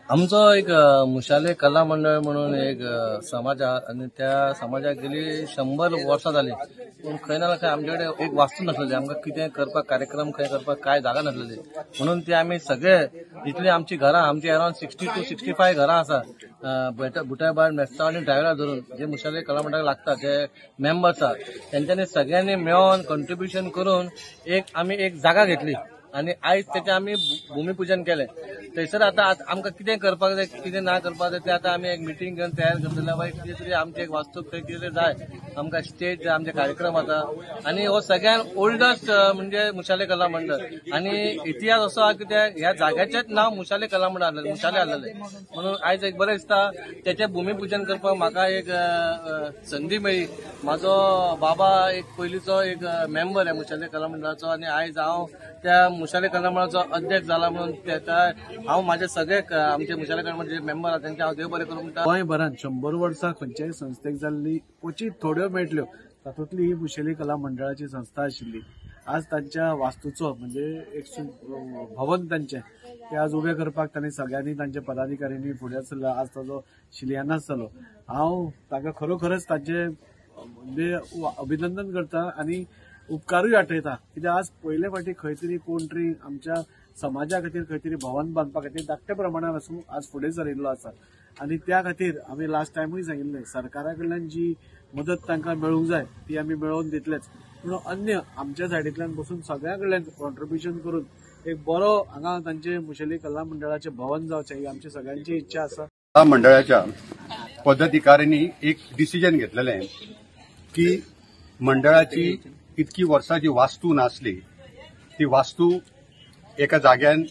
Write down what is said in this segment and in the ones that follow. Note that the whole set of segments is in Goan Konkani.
आमचो एक मुशाले कला मंडळ म्हणून एक समाज आहा आनी त्या समाजाक गेली 100 वर्सां जाली, पूण खंय ना खंय आमचे कडेन एक वास्तू नासलेली. आमकां कितें करपाक कार्यक्रम खंय करपाक काय जागा नासलेली, म्हणून ते आमी सगळे जितली आमची घरां, आमची अरावंड 60 to 65 घरां आसा, बुटायबार मेस्तांव आनी ड्रायव्हर धरून जे मुशाले कला मंडळाक लागता जे मेंबर्स आसा तेंच्यांनी सगळ्यांनी मेळोन कंट्रिब्युशन करून एक आमी एक जागा घेतली आनी आयज तेचें आमी भुमीपुजन केलें. थंयसर आतां आमकां कितें करपाक जाय कितें ना करपाक जाय तें आतां आमी एक मिटींग घेवन तयार करतले. बाय कितें तरी आमचें एक वास्तूक थंय कितें जाय, आमकां स्टेज जाय, आमचे कार्यक्रम आसा. आनी हो सगळ्यान ओल्डस्ट म्हणजे मुशाले कला मंडळ आनी इतिहास असो आहा की त्या ह्या जाग्याचेंच नांव मुशाले कला मंडळ आसलेलें, मुशाले आसलेलें. म्हणून आयज एक बरें दिसता तेचें भुमीपुजन करपाक म्हाका एक संदी मेळ्ळी. म्हाजो बाबा एक पयलींचो एक मेंबर आहे मुशाले कला मंडळाचो आनी आयज हांव त्या मुशाले कला मंडळाचो अध्यक्ष जाला म्हणून तेका हांव माझे सगळे आमचे मुशाले कला मंडळ जे मेंबर आसा तेंचे हांव देव बरें करूं म्हणटा. गोंयभरांत 100 वर्सां खंयच्याय संस्थेक जाल्ली क्वचीत थोड्यो मेळटल्यो, तातूंतली ही मुशेली कला मंडळाची संस्था आशिल्ली. आज तांच्या वास्तूचो म्हणजे एक भवन तांचें ते आज उबें करपाक तांणी सगळ्यांनी तांच्या पदाधिकाऱ्यांनी फुडें सरला. आज ताजो शिलान्यास जालो. हांव तांकां खरोखरच तांचे म्हणजे अभिनंदन करता आनी उपकारूय आठयता, कित्याक आज पयले फावटी खंय तरी कोण तरी आमच्या समाजा खातीर खंय तरी भवन बांदपा खातीर धाकट्या प्रमाणान आसूं आज फुडें सरिल्लो आसा. आनी त्या खातीर आमी लास्ट टायमूय सांगिल्लें, सरकारा कडल्यान जी मदत तांकां मेळूंक जाय ती आमी मेळोवन दितलेच, पूण अन्य आमच्या सायडींतल्यान बसून सगळ्यां कडल्यान कॉन्ट्रिब्युशन करून एक बरो हांगा तांचे मुशेली कला मंडळाचें भवन जावचें ही आमची सगळ्यांची इच्छा आसा. कला मंडळाच्या पदाधिकाऱ्यांनी एक डिसिजन घेतलेलें की मंडळाची इतकी वर्सां जी वास्तू नासली ती वास्तू एका जाग्यान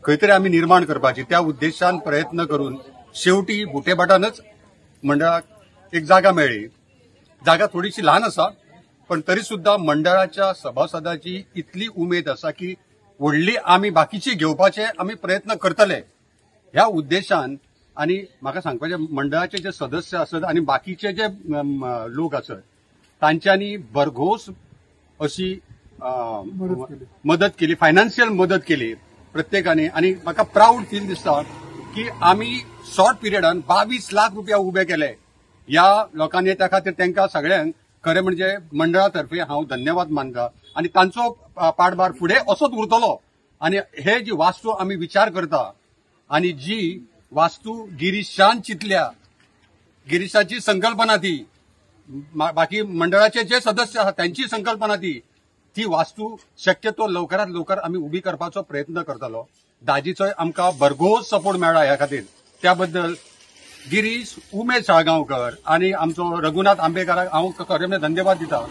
खंय तरी आमी निर्माण करपाची, त्या उद्देशान प्रयत्न करून शेवटी बुटेभाटानच मंडळाक एक जागा मेळ्ळी. जागा थोडीशी ल्हान आसा, पण तरी सुद्दां मंडळाच्या सभासदाची इतली उमेद आसा की व्हडली आमी बाकीची घेवपाचे आमी प्रयत्न करतले ह्या उद्देशान. आनी म्हाका सांगपाचें, मंडळाचे जे सदस्य आसत आनी बाकीचे जे लोक आसत तांच्यांनी भरघोस अशी मदत केली, फायनान्शियल मदत केली प्रत्येकाने. आनी म्हाका प्राऊड फील दिसता की आमी शॉर्ट पिरियडान 22 लाख रुपया उबे केले ह्या लोकांनी. त्या खातीर तांकां सगळ्यांक खरें म्हणजे मंडळा तर्फे हांव धन्यवाद मानता आनी तांचो पाठभार फुडें असोच उरतलो. आनी हे जी वास्तू आमी विचार करता आनी जी वास्तू गिरीशान चिंतल्या, गिरीशाची संकल्पना ती, बाकी मंडळाचे जे सदस्य आसा त्यांची संकल्पना ती, ती वास्तू शक्यतो लवकरात लवकर आमी उबी करपाचो प्रयत्न करतलो. दाजीचोय आमकां भरघोस सपोर्ट मेळ्ळा ह्या खातीर, त्याबद्दल गिरीश उमेश साळगांवकर आनी आमचो रघुनाथ आंबेकराक हांव खरें म्हणजे धन्यवाद दिता.